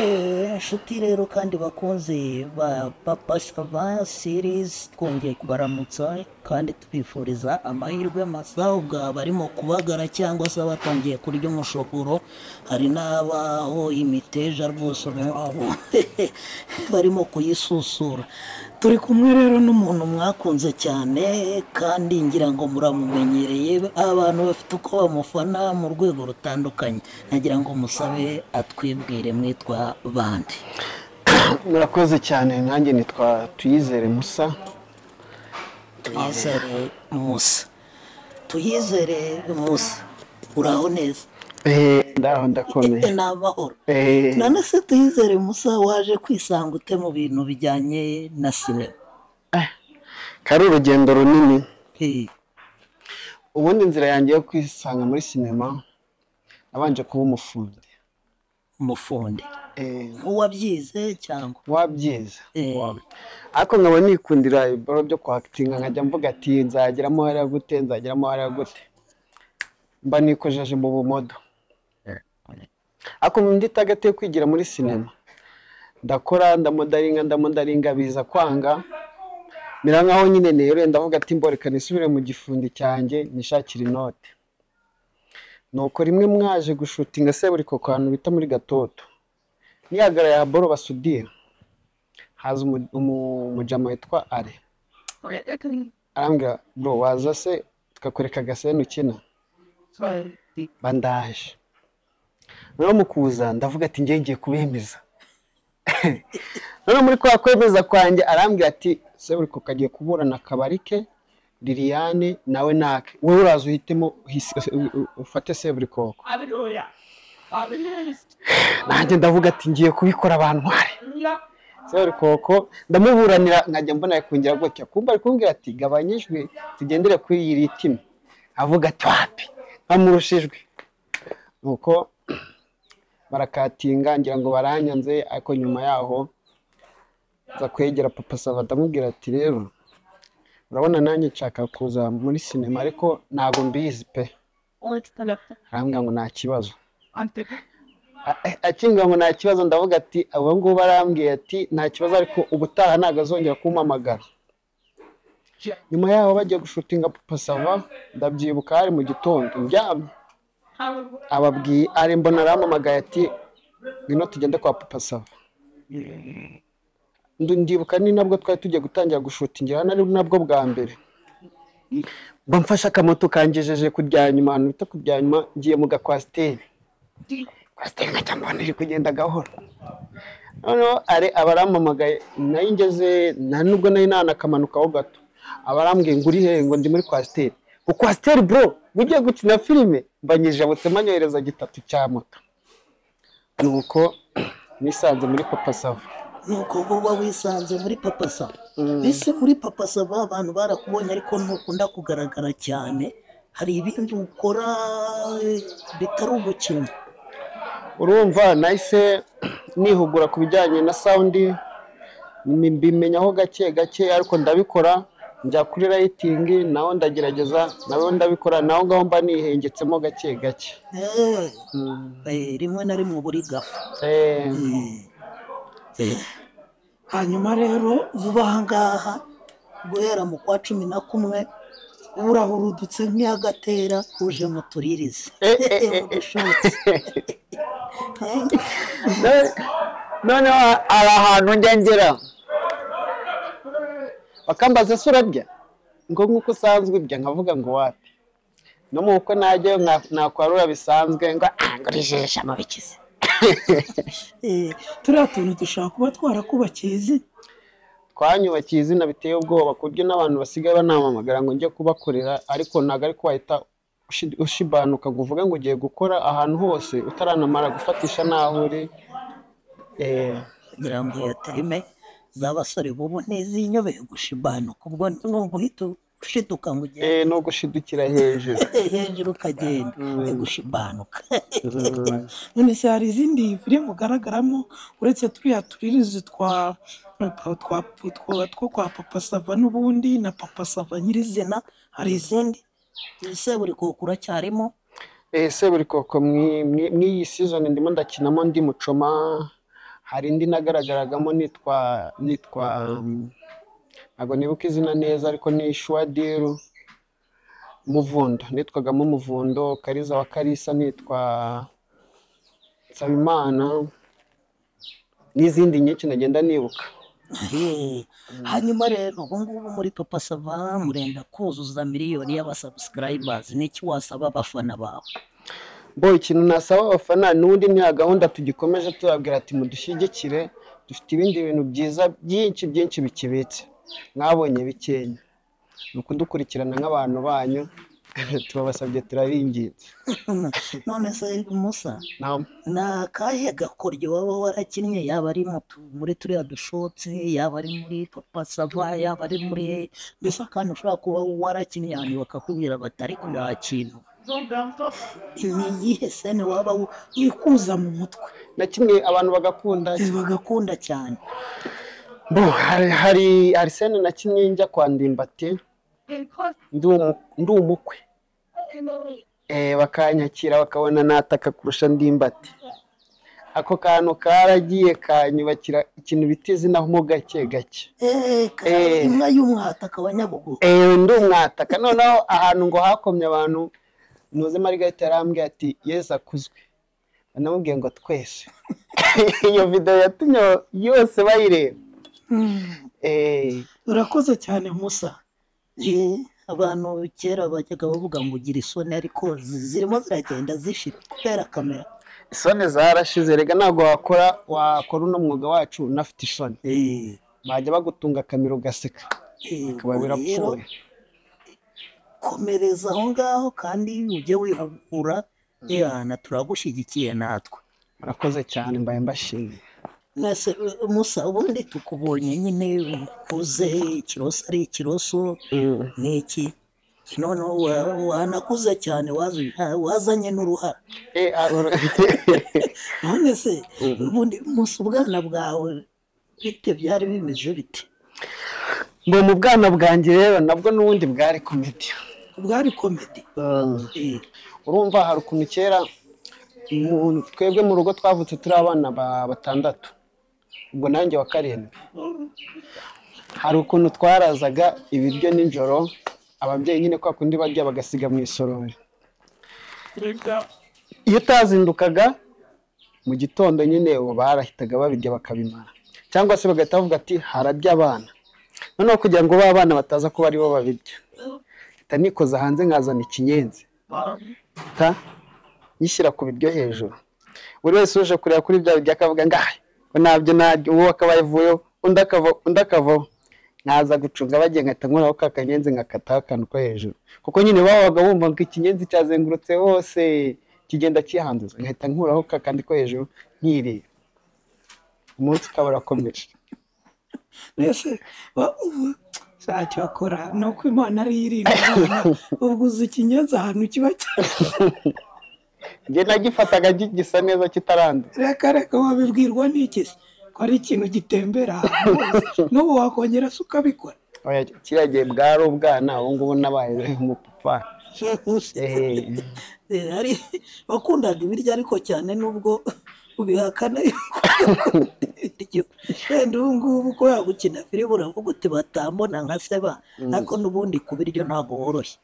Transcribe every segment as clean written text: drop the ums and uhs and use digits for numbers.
Inshuti rero kandi bakunze ba Papa Sava series, twongeye kubaramutsa kandi tubifuriza amahirwe masa. Ubwo barimo kubagara cyangwa se batangiye kurya umushokoro, hari n'abaho imiteja rwose aho barimo kuyisusura. Turi kumwe rero n'umuntu mwakunze cyane kandi ngira ngo muramumenyereye, abantu bafite uko bamufana mu rwego rutandukanye. Nagira ngo musabe atwibwire, mwitwa bande? Murakoze cyane, nanjye nitwa Tuyizere Musa. Tuyizere Musa, Tuyizere Musa, uraho neza? Ndaho, ndakomeye. Ni amahoro. None se Tuyizere Musa, waje kwisanga ute mu bintu bijyanye na sinema? Kari urugendo runini. Ubundi inzira yanjye yo kwisanga muri sinema, nabanje kuba umufundi. Umufundi nk'uwabyize cyangwa? Wabyize, ariko nkaba nikundira ibiboro byo kwactinga, nkajya mvuga ati nzageramo hariya gute, nzageramo hariya gute, mba nikojeje mu bumodo. Ariko ndi target yo kwigira muri sinema, ndakora, ndamodelinga, ndamodelinga, biza kwanga, mera nkaho nyine neruye, ndavuga ati mboreka nisubire mu gifundi cyanjye nishakire inote. Nuko rimwe mwaje gushootinga Seburikoko ahantu bita muri Gatoto, nihagarara ya boro basudira, haza umujama witwa Are, arambwira: "Bro, waza se tukakwereka agascene ukina?" Bandaje noneho mu kuza ndavuga ati ngiye ngiye kubemeza. Noneho muri kwa kwemeza kwanjye arambwira ati Seburikoko agiye kuburana akabari ke, Liliane nawe nake, wowe uraza uhitemo, ufate Seburikoko. Nanjye ndavuga ati ngiye kubikora bantware Seburikoko. Ndamuburanira, nkajya mbona ari kungira gutya, kumva ari kumbwira ati gabanya ijwi tugendere kuri iyi rythme, avuga ati wapi, nkamurusha ijwi. Nuko baracuttinga, ngira ngo baranyanze. Ariko nyuma yaho nza kwegera Papa Sava, ndamubwira ati rero urabona nanjye nshaka kuza muri sinema ariko ntabwo mbizi pe. Arambwira ngo nta kibazo. Akimbwira ngo nta kibazo, ndavuga ati abo ngubu arambwiye ati nta kibazo, ariko ubutaha ntabwo azongera kumpamagara. Nyuma yaho bagiye gushootinga Papa Sava, ndabyibuka hari mu gitondo ndyamye, ababwiye ari mbona arampamagaye ati ngwino tugende kwa Papa Sava. Ndibuka ni nabwo twari tugiye gutangira gushootingira hano, ari nabwo bwa mbere mba mfashe akamoto kangejeje ku rya nyuma, ahantu bita ku rya nyuma, ngiye mu gacoaster, coaster nkajya mbona iri kugenda gahoro. Noneho are aba arampamagaye, nayo ngeze nta nubwo nari nanakamanukaho gato, aba arambwiye ngo uri hehe? Ngo ndi muri coaster. Ngo coaster bro, ugiye gukina filime? Mba nyijabutse, manyohereza gitatu cya moto. Nuko nisanze muri Papa Sava. Nuko uba wisanze muri Papa Sava. Mbese muri Papa Sava abantu barakubonye, ariko ntukunda kugaragara cyane. Hari ibindi ukora bitari ugukina? Urumva nahise nihugura ku bijyanye na sound, mbimenyaho gake gake ariko ndabikora. Njya kuri lighting naho ndagerageza, naho ndabikora, naho ngaho mba nihengetsemo gake gake. Rimwe na rimwe uba uri gaffer. Hanyuma rero vuba aha ngaha, guhera mu kwa 11, urahurudutse nk'iyagatera uje mu turirize, mu dushotse. Noneho hari ahantu njya ngera bakambaza ese urarya ngo nk'uko usanzwe urya, nkavuga ngo wapi, no mu bukwe najyayo nakwarura bisanzwe ngo ah, ngo rijisha mu bikize. Turiya tuntu dushobora kuba twarakubakiye izina. Twanyubakiye izina biteye ubwoba, ku buryo n'abantu basigaye banampamagara ngo njye kubakorera, ariko ntabwo ariko wahita ushibanuka ngo uvuge ngo ugiye gukora ahantu hose utaranamara gufatisha n'aho uri. Kugira ngo iyo terme z'abasore bubu ntizinyobeye, gushibanuka ubwo ni uguhita ushiduka ngo ugende. No gushidukira hejuru. Hejuru ukagenda, gushibanuka. None se hari izindi filime ugaragaramo uretse turiya turirizi two kwa Papa Sava n'ubundi na Papa Sava nyirizina? Hari izindi? Seburikoko uracyarimo? Seburikoko mw'iyi season ndimo ndakinamo ndi Mucoma. Hari indi nagaragaragamo nitwa ntabwo nibuka izina neza, ariko ni Shuwadiru Muvundo, nitwagamo Muvundo. Kariza wa Karisa nitwa Nsabimana, n'izindi nyinshi nagenda nibuka. Hanyuma rero ubu ngubu muri Papa Sava murenda kuzuza miliyoni y'abasubscribers, n'iki wasaba abafana bawe? Bo ikintu nasaba abafana n'ubundi ni gahunda tugikomeje tubabwira ati mudushyigikire, dufite ibindi bintu byiza byinshi byinshi bikibitse mwabonye bikenya, ni ukudukurikirana nk'abantu banyu, tubabasabye turabinginze. None se Musa, ni akahe gakoryo waba warakinnye, yaba ari muri turiya dushotsi, yaba ari muri Papa Sava, yaba ari muri mbese akantu ushobora kuba warakinnye ahantu bakakubwira bati ariko nta kintu, ni iyihe sene waba ikuza mu mutwe? Na kimwe abantu bagakunda bagakunda cyane. Bo hari sene na kimwe njya kwa Ndimbati ndi umukwe, bakanyakira bakabona nataka kurusha Ndimbati. Ako kantu karagiye kanyubakira ikintu bita izina mo gake gake. Inka y'umwataka wa Nyabugogo. Ndi umwataka. Noneho ahantu ngo hakomye abantu, Ntuze Margarita yarambwiye ati Yesu akuzwe, banamubwiye ngo twese. Iyo video yatumye yose bayireba. Urakoze cyane Musa. Abantu kera bajyaga bavuga ngo ugira isoni, ariko zirimo ziragenda zishira kubera kamera. Isoni zarashize rega, ntabwo wakora uno mwuga wacu unafite isoni. Bajya bagutunga kamera ugaseka bikaba birapfuye. Komereza aho ngaho kandi ujye wihagura, yana turagushyigikiye natwe. Murakoze cyane, mbaye mbashimiye. Nase Musa, ubundi tukubonye nyine ukuze, ikiroso ari ikiroso n'iki, noneho wanakuze cyane, wazanye n'uruhara. None se ubundi Musa, ubwana bwawe bite byari bimeze bite? Ngo mu bwana bwanjye rero nabwo n'ubundi bwari komedi. Bwari komedi. Urumva hari ukuntu kera twebwe mu rugo twavutse turi abana batandatu, ubwo nanjye wa karindwi. Hari ukuntu twarazaga ibiryo nijoro, ababyeyi nyine kwa kundi barya bagasiga mu isorori. Iyo utazindukaga mu gitondo nyine barahitaga babirya bakabimara, cyangwa se bagahita bavuga ati hararya abana. Noneho kugira ngo ba bana bataza kuba aribo babirya, mpita nikoza hanze nkazana ikinyenzi nyishyira ku biryo hejuru. Buri wese uje kureba kuri bya biryo akavuga ngahe ko nabyo naryo, uwo akaba yavuyeho, undi akavaho. Nkaza gucunga bagiye nkahita nkoraho ka kanyenzi nkakataho akantu ko hejuru, kuko nyine babaga bumva ngo ikinyenzi cyazengurutse hose kigenda cyihanduza, nkahita nkuraho ka kandi ko hejuru nkirira, umunsi ukaba urakomeje. Mbese ntacyo wakora ni uko Imana ariyo irinda abana, ubwo uzi ikinyenzi ahantu kiba cyane. Njye nagifataga gisa neza kitaranduye. Reka reka, wabibwirwa n'iki se ko ari ikintu gitembera ahantu hose, n'ubu wakongera se ukabikora? Kiriya gihe bwari ubwana, ubu ngubu nabaye umupapa. Wakundaga ibiryo ariko cyane, nubwo ubihakana ibiryo. Wenda ubu ngubu ko yagukina filime uravuga uti batambona nka seba, ariko n'ubundi ku biryo ntabwo woroshye.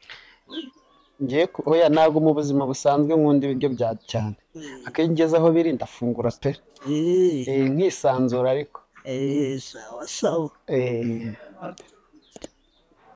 Ngiye oya, ntabwo mu buzima busanzwe nkunda ibiryo bya cyane, akenshi ngeze aho biri ndafungura pe, nkisanzura ariko. Sawa sawa.